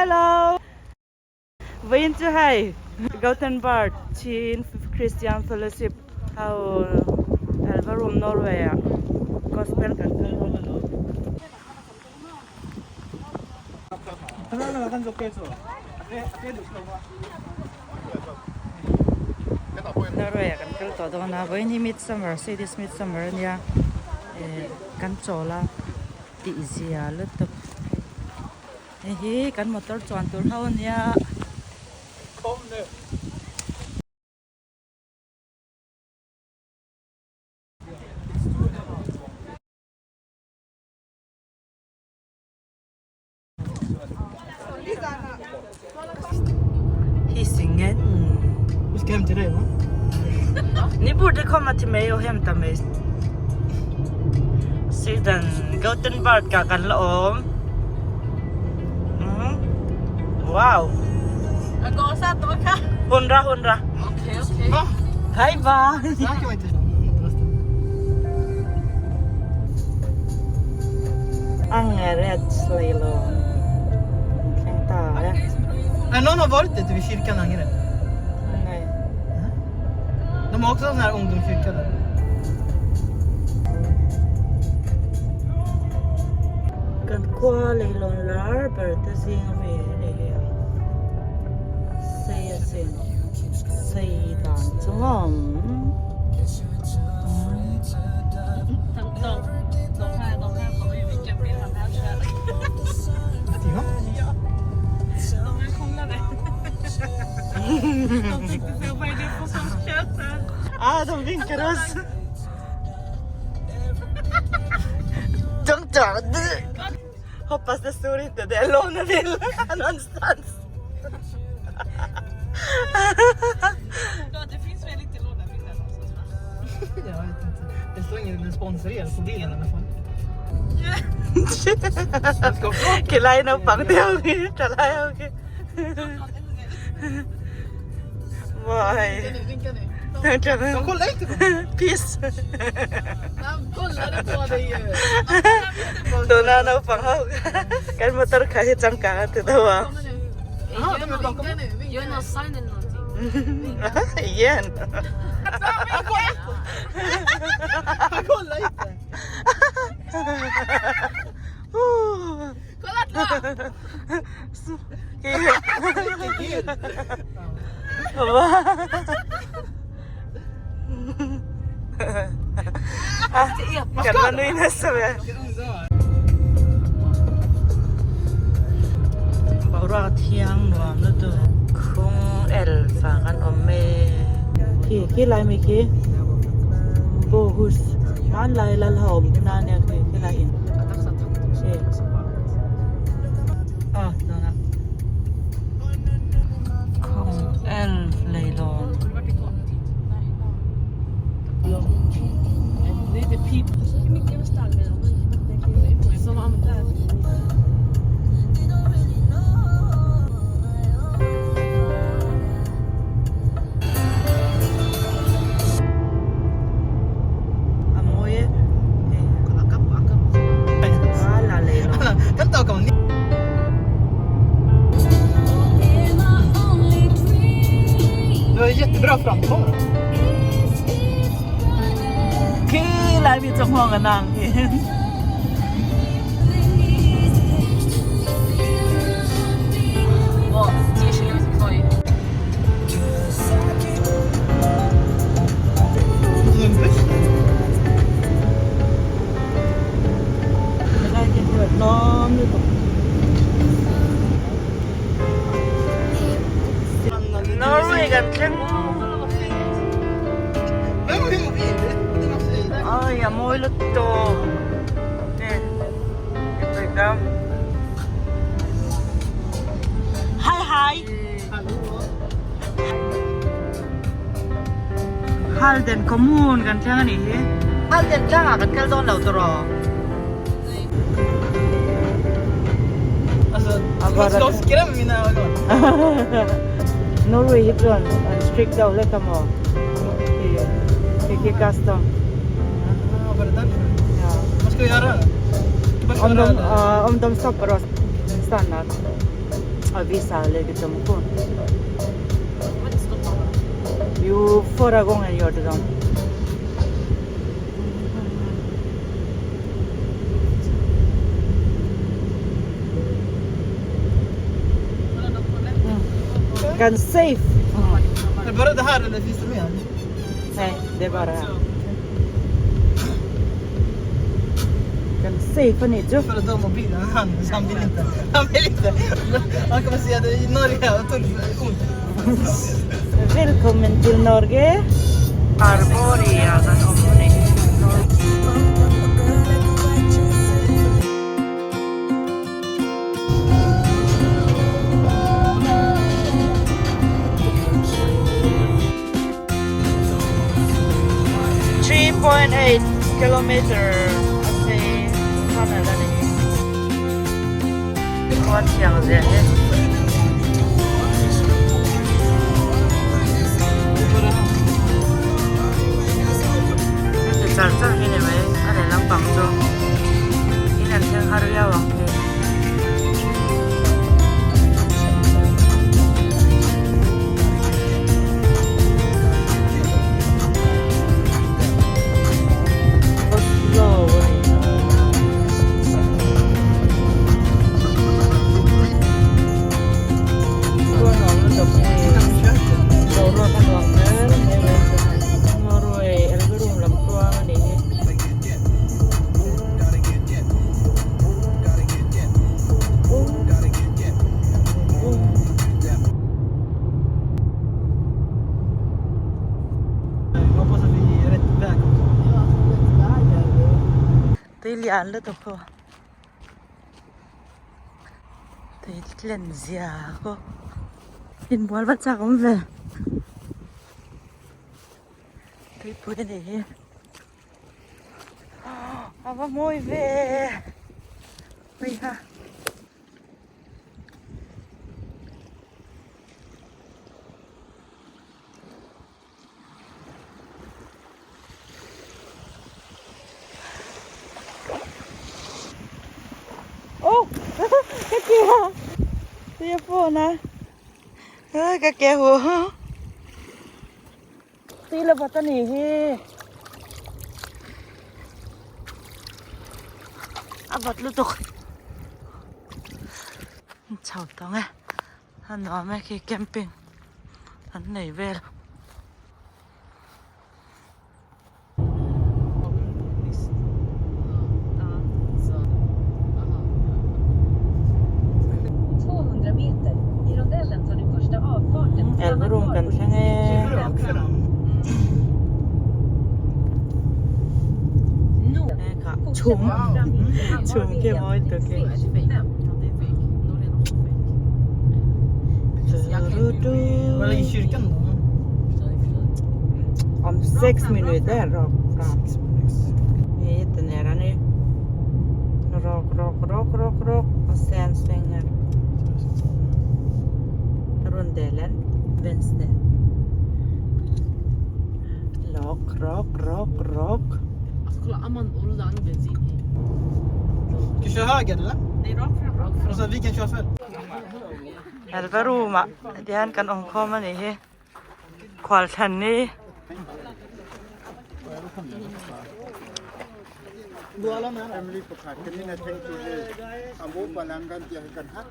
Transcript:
Hello Vawiin chu hei Gothenburg Chin Christian Fellowship ho Elverum Norway ah Gospel kan kal dawn a lo. Norway ah kan kal tawh dawn a vawiin hi midsummer Swedish midsummer a nia eh kan chawl a tih zia lutuk hei hi kan motor chuan tur ho a nia. Hisingen. Vi ska hem till dig va? Ni borde komma till mig och hämta mig. Sweden, Gothenburg ah kan la awm. Mm. Wow. 100 100. Okej, okej. Va? Bye bye. Så här kan man inte... Angered Sleilawn thleng ta e. Är någon har varit ute vid kyrkan Angered? Nej. De har också en sån här ungdomskyrka där. Kan khua Leilawn lar ber te zing a mi a ni hi a. Sei a sin. Sei dan chu maw. Ah, de vinkar oss. Hoppas det står inte det lånevill någonstans. Ja, det finns väl inte lånebilder någonstans va? Jag vet inte. Det står ingen sponsor på G i alla fall. Khilai naupang te ho khi thalai ho khi Why? Vinka nu. De kollar inte på mig. Peace. De kollade på dig ju. Tuna naupang ho kan motor kha hi changkang a ti deuh a. Kommer nu. Jaha, de är bakom Vinka nu. Vinka. Gör någon sign eller någonting. Igen. Han kollar inte. Kolla Atla! Vilken kul. Kan man nui nasa ve. Boruak thiang nuam lutuk khung el vang an awm e. Khi khi lai mai khi Bohus hmanlai lal ho awm na ania khi khi lai in ah tunah khung el leilawn. A mawi e hei a la lei lo. Du har jättebra framkamera. Khi lai mi chawng hawng a nang hi. En buss. Helai hi chu a tlawm lutuk. Norway kan thleng. Ai a mawi lutuk Hi hi. Halden Kommun kan thleng a nih hi. Halden tlangah kan kal dawn lo tawh. Alltså, du skrämmer mina ögon. Norway hi chuan an strict deuh hlek a maw? Khi khi custom. Jaha, var det därför? Ja. Vad ska jag göra? Bara Om köra de, eller? om de stoppar oss, stannar. Ja, vissa lägger dem på. Jo, förra gången gjorde de. Kan safe. Är det bara det här eller finns det mer? Nej, det är bara det här. Kan safe ani chu. För att de mobilen, han, han vill inte. Han vill inte. Han kommer säga det i Norge och tull ont. Välkommen till Norge. Arboria kan awm ani. 3.8 kilometer a sei tunnel a ni hi. Khua thiang ziah hi. Heti char char hi ni mai a lehlam pang chu in an thleng har viau ang khi. Oslo a ni a nuam lutuk hei boruak a nuam hle mai mai Norway Elverum lam tluang a nih hi. Jag hoppas att vi är rätt väg också. Tui lian lutuk ho tui tlen zia ko inbual va chak awm ve tuipui a nih hi a va mawi ve hei ha. Oh ka ke a tui a phone a ka ke huh tui la vat a nih hi a vat lutuk chho tawng e a nuam e khi camping an nei vel. Elverum kan thleng e. Chhum chhum khi a mawi lutuk e. Var ligger kyrkan då? Om 6 minuter rakt fram. Vi är jättenära nu. Rak, rak, rak, rak, rak och sen svänger rondellen vänster. Rak, rak, rak, rak. Alltså kolla, Amman och Roda ang bensin i. Ska vi köra höger eller? Nej, rakt fram. Rakt fram. Och så vi kan köra fel. Elverum ah tihian kan awm khawm a nih hi khual thlan ni. Går alla med? Family pakhat kan in a thank you le amu palang kan tia kan hat.